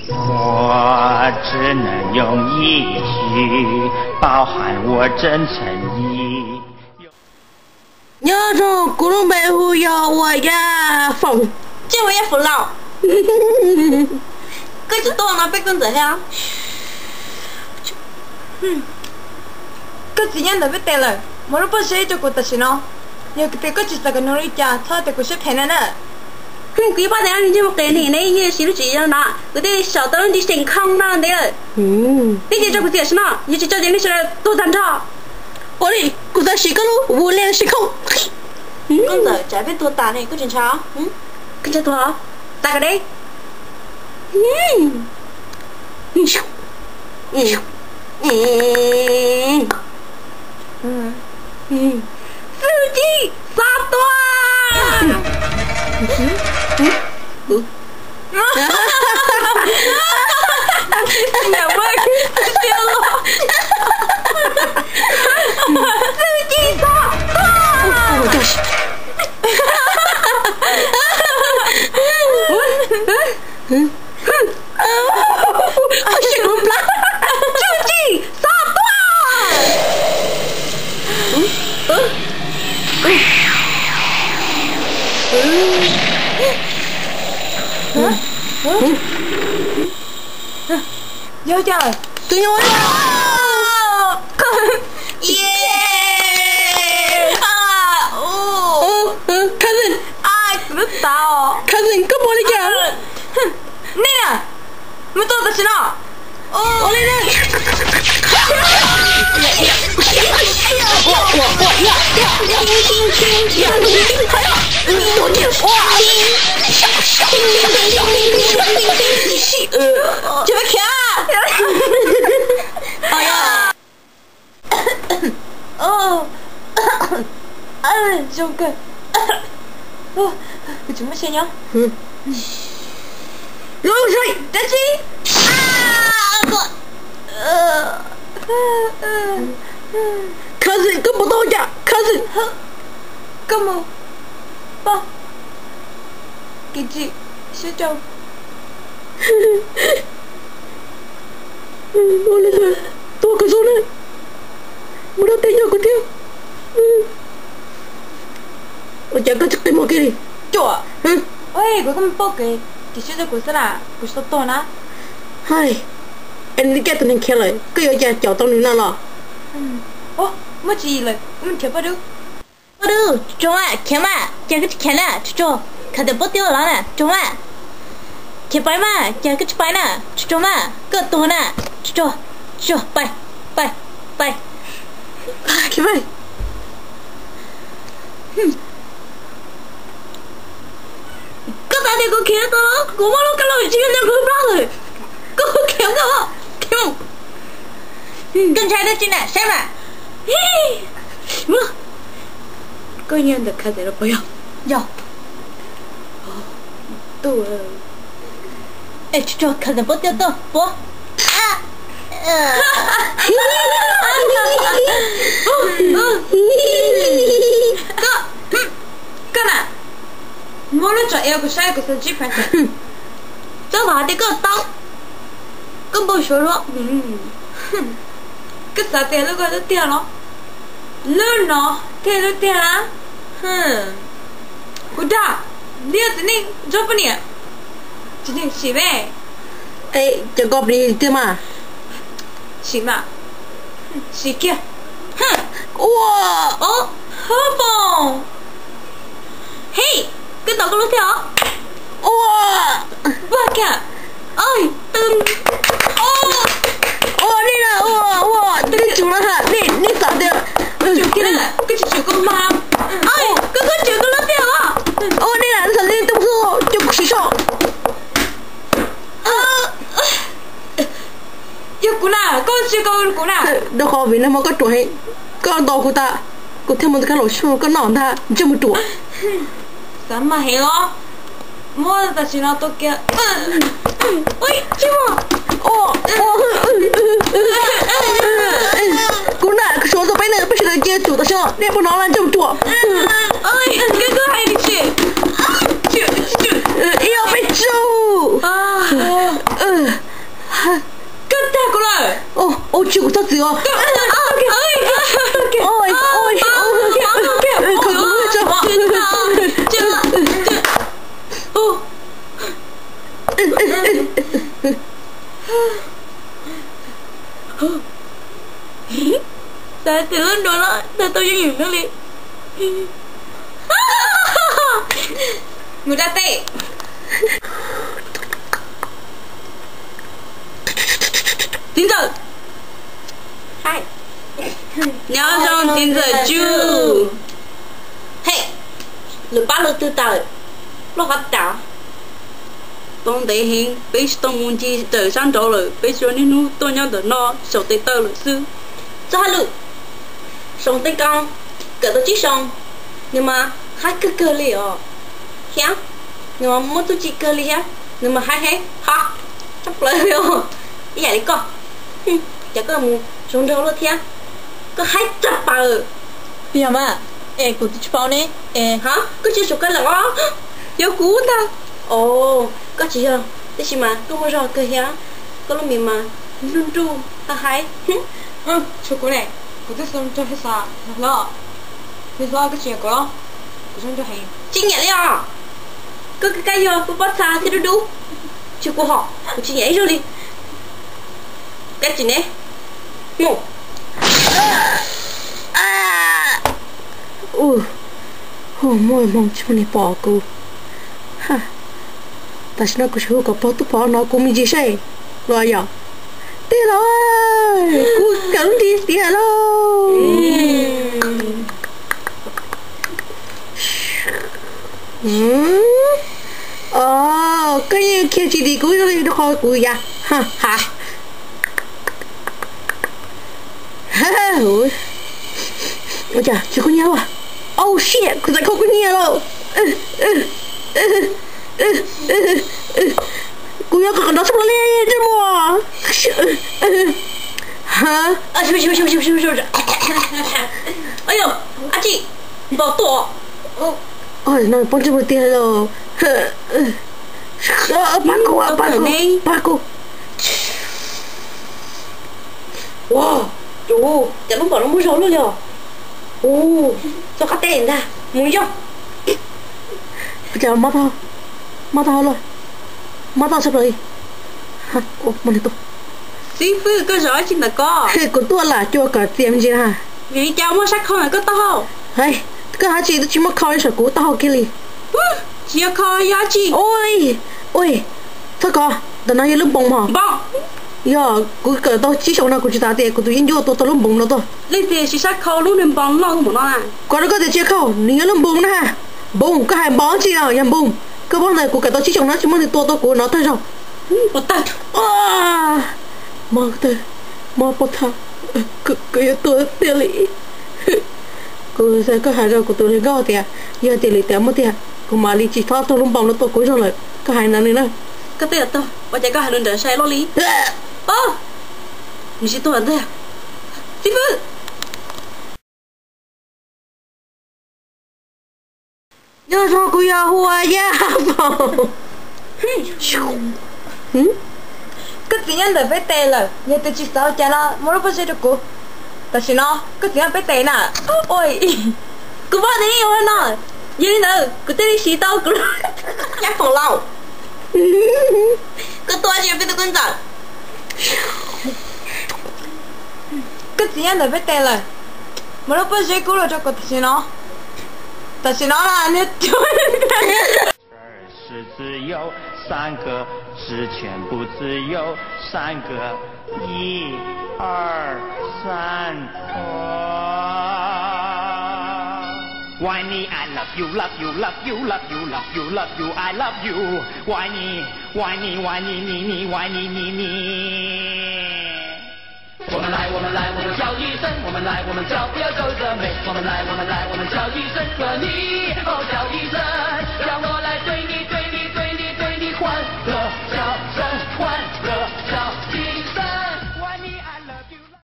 我只能用一句，包含我真诚意。 Nyob zoo, kuv lub npe hu yog Ua Yaj Foom. Ces Ua Yaj Foom Lauj, koj tsis tuaj no peb koj ntxawm thiab. Koj txiv nyob ntawm peb tes lawm, muab lub pob zeb rau kuv tam sim no. Yog tias koj tsis txais kom nws li cas, txhob tias kuv siab phem na na. Kuv ib pab tes no ntsej muag qis ni, neb yeej siv lub tswv yim no, kuv thiaj li saum tau lub ntiv seem khoo no ntev lawm. Neb cia tso kuv txiv tam sim no, yog tsis tso ces nej sawv daws tuag tag nrho. Ua li, kuv tau siv koj lub ua li seem khoo. Koj ntxawm, tsam peb tuag tas ne, koj tsis ntshai? Koj ntshai tuag? Tas kom deb. Txuj Ci, xav tuag! Txuj Ci, xav tuag! Txuj Ci, xav tuag! Yog cas? Tus nyuj. Cousin, cousin, koj puas li cas? Nej na, mus tuaj tam sim no. Ua li na. Tsis pab khiav. Zoo kawg. Kuv tsis muaj siab nyob. Los saib dab tsi? Cousin, koj puas tau cas cousin? Koj mus pab Kiv Tsim sib rau. Ua li ntawd, tuag kawg xwb na. Mus dab teb nyob kuv thiab. Ua cas koj tsis qi muag kiag li? Cuam, kuv koj mus pab Kiv Tsim sib rau kuv xwb na, kuv tsis tau tuag na. Hais, es nws li cas tus neeg khiav lawm, koj yuav ua cas caum tau nws no los? Muaj tswv yim lawm, kuv mus nrhiav poj dub. Poj dub, tsuag mas, khiav mas, cas koj tsis khiav na, tsuag tsuag, khaws tus pob tiab los na, tsuag mas. Khiav pais mas, cas koj tsis pais na, tsuag tsuag mas, koj tuag na, tsuag tsuag, tsuag, pais, pais, pais. Koj xav tias kuv khiav tau los? Kuv muaj lub kab laug tsis nyob kuv plab lawm. Koj khiav koj, khiav. Koj ntshai dab tsi na, saib mas. Koj yog ntawm cousin los puas yog? Yog. Tuaj, es tsuag tsuag, cousin pob tiab tuaj puab. Koj, koj na, muab lub tsov ev kuv saib kuv xav ntsib pheej. Koj vam hais tias koj tau, koj npau suav luaj. Koj xav tias lub ko lub tiag los? Lub no thiaj lub tiag na. Kuv dag, liab txiv neej nrog poj niam, txiv neej sim me. Ces koj plis tiag mas. Sim mas, sim kiag. Ua, hab foom. Hej, koj tau koj lub thiab os. Ua, npag kiag. Ua, nej na, ua, ua, nej tsum na ha, nej, nej xav tias, koj tsis tsum koj mas. Koj, koj tsum koj lub thiab os. Ua, nej na, nej xav tias nej tub xub coj kuv siv so. Yog kuv na, koj tsis koj kuv na. Rau qhov vim nag hmo koj ruam heev, koj ntaus kuv tas, kuv thiaj mus ntawm koj laum xyoo koj noj ntag, ntsej muag ruam. Xav mas heev os. Muab tam sim no tua kiag. Kuv na, kuv suav tau peb na, peb sawv daws cia tsum tam sim no, nej puas hnov na, ntsej muag ruam. Ib ob peb tsaug. Koj tag kuv lawm. Ua tsis kuv txhob txwm os. Xav tias lub nruas no tag tau yooj yim no li. Mus da tej. Txiv ntxawm. Nyob zoo txiv ntxawm Tsuj. He, lwm pab lwm twg tawm, loj qhov tas. Tau ntev heev peb tsis tau mus ncig rawm sab nraud lawm, peb tsuas niaj hnub tuaj nyob ntawm no saum tes taw lawm xwb. Txhob hais lus, Soos Teej Koob kawm tau tsib xyoos, nws mas haib kawg kawg li os. Thiab nws mas muaj txuj ci kawg li thiab, nws mas haib heev ho, tshaj plaws li os. Ib yam li koj, cas koj mus zoo nraug luaj thiab, koj haib tshaj plaws. Yog mas, es kuv twb tsis paub ne. Ha, koj tsis yog Suav Kab Lees os? Yog kuv ntag. Os, koj tsis yog, tab sis mas koj muaj zog kawg thiab, koj lub mis mas nruj nruj haib haib. Tshuav kuv ne, kuv twb zoo nraug thiab xav hlob. Hlob, koj tsis nyiam kuv los? Kuv zoo nraug heev. Tsis nyiam li os. Koj kab yog koj pob txha thiab dub dub, tsis kuv hom, kuv tsis nyiam ib zaug li. Kab tsis ne, mus. Hu, muaj hmoo tsis muaj neeg pom kuv. Tam sim no kuv sim hu kom pog tub pog hnov kuv me ntsis saib los yom. Tej laus, kuv kawm lub nti tiav lauj. Os, koj yeej khiav tsis dim kuv li, rau qhov kuv ya ha. Ua cas tsis kub hnyiab ua? Oh shit, kuv txawm kho kub hnyiab lauj. Kuv yuav qhov qhov nrov tshaj plaws li ntsej muag. Yog, ab tsi, npau tuaj. No poob ntsej muag tiag lauj. Pab kuv, pab kuv, pab kuv. Ua, ua, cas lub npaum no muaj zog luaj li os. Ua, txog qab teb ntag, mus yog. Cas mob tag, mob tag luaj, mob tag tshaj plaws li. Mob li tuaj. Xib fwb, koj zov dab tsi ntawm ko? Kuv tuaj lam cuag kom txias me ntsis na. Vim li cas muaj sab khau ntawm koj taub hau? Koj hais tsis, twb tsis muaj khau li saum kuv taub hau kiag li. Tsis yog khau, yog dab tsi? Ua, ua, txhob kov, ntawm no yog lub npoos mog. Yog kuv kawm tau tsib xyoos no kuv tsis xav tias kuv tus yeeb ncuab tua tau lub npoos no tuaj. Leej twg siv sab khau lub niag npoos loj npaum no na? Kuv rau koj tias tsis yog khau, nws yog lub npoos na. Npoos, koj hais npoos dab tsi no? Yog npoos. Koj paub ntawd kuv kawm tau tsib xyoos no tsis muaj neeg tua tau kuv no tag zog. Mob tag, mob pob txha, kuv yuav tuag tiag li. Kuv xav koj hais rau kuv tus hluas nkauj tias yog tias lwm tiam muaj tiag kuv mam li tsis txhob raug lub npoos no tua kuv zog lawm. Koj hais no li na. Koj twb yuav tuag, ua cas koj hais lus nrawm sai luaj li? Nws tsis tuag ntag. Xib fwb, nyob zoo, kuv yog Huas Yaj Paus. Koj txiv nyob ntawm peb tes lawm, yog tias tsis xav ua cas no muab lub pob zeb rau kuv. Tam sim no koj txiv nyob peb tes na. Kuv paub tias nej ua no, yog li ntawd kuv thiaj li siv tau kuv lub Yaj Paus Laus. Koj tuaj tsis yog peb tus koj ntxawm. Koj txiv nyob ntawm peb tes lawm, muab lub pob zeb kub los rau kuv tam sim no. Tam sim no na, niag cuab.